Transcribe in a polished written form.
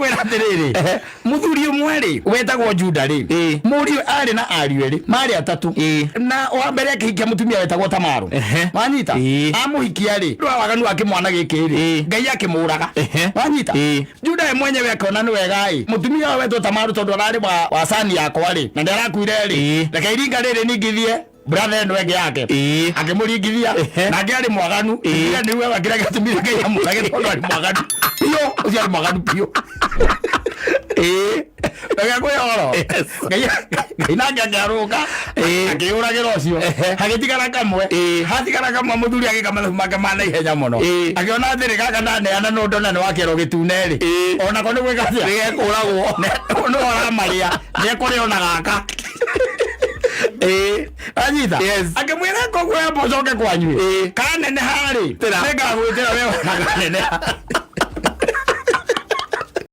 Ndĩrakwĩra atĩrĩrĩ, mũthuri ũmwe rĩ wetagwo Juda rĩ, mũriũ arĩ na ariũ erĩ, marĩ atatũ. Na wa mbere akĩhikia mũtumia wetagwo Tamaru. Wanyita? Amũhikia rĩ, ũndũ wa waganu wa kĩmwana gĩkĩ rĩ, Ngai akĩmũraga. Wanyita? Juda we mwenyewe akĩona nĩ wega ĩ, mũtumia ũyũ wetwo Tamaru tondũ ararĩ wa cani yakwa rĩ, na nĩ arakuire rĩ, reke iringa rĩrĩ ningithie brother ĩno ĩngĩ yake. Akĩmũringithia. Nake arĩ mwaganu. Ĩĩ nĩwe kĩrĩa gĩatũmire Ngai amũrage tondũ arĩ mwaganu biũ, ũcio arĩ mwaganu biũ. Ĩĩ reke kwĩ horo. Ngai Ngai nake akĩarũka, akĩyũragĩra ũcio, hagĩtigara kamwe. Hatigara kamwe, mũthuri agĩka mathabu make ma naihenya mũno. Akĩona atĩrĩ, gaka ndaneana no ndona nĩ wakĩero gĩtune rĩ, onako nĩ gwĩka atĩa? Nĩgekũragwo. Nĩ ũramarĩa, nĩekũrĩa ona gaka. Anyita. Akĩmwĩra koguo yamba ũcoke kwanyu. Kaneneha rĩ, nĩngagwĩtĩra we ona kaneneha.